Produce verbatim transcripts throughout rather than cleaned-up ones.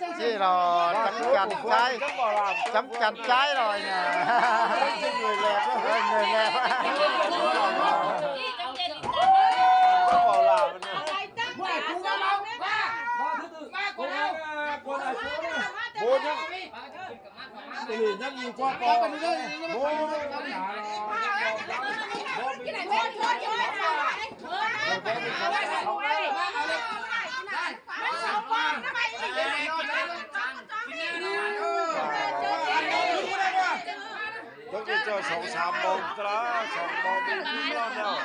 ꞌChí lo chăm chăn ꞌchái, chăm chăn ꞌchái rồi nè. Người lẹ. Bố nhá. Bố nhá. Chắc đi cho sáu sám bông ra, sáu bông đi, đi lo nào.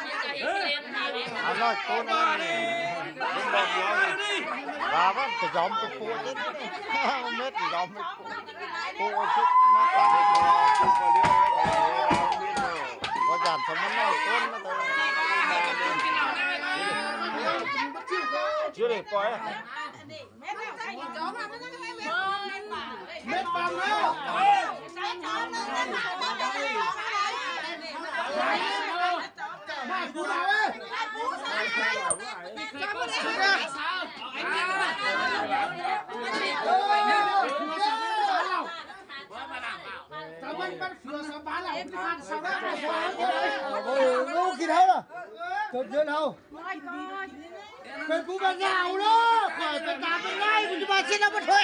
Ăn rồi, cô nói đi. Không bông nhau đi. Và vẫn phải dòm cái cô chứ. Không biết thì dòm cái cô. Cô ơi, chết, má phải đi. Cô có liêu ai, có liêu ai, không biết rồi. Có dàn sao nó nói trốn nó thôi. Chưa để coi. Ôi, ôi, kỳ đâu rồi? Tôi chưa đâu. Cái phú bà ngào đó, khỏi phải tám mươi ngay, mình cho bà xin đâu mà thôi.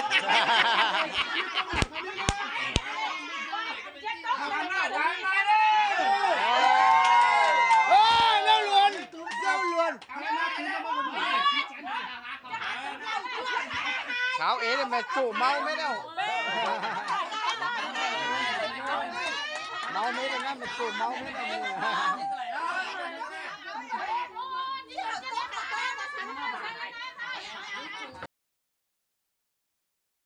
Ơ, lâu luôn, lâu luôn. Sao ế này mẹ chủ máu mấy đâu. Máu mấy đâu, mẹ chủ máu mấy đâu.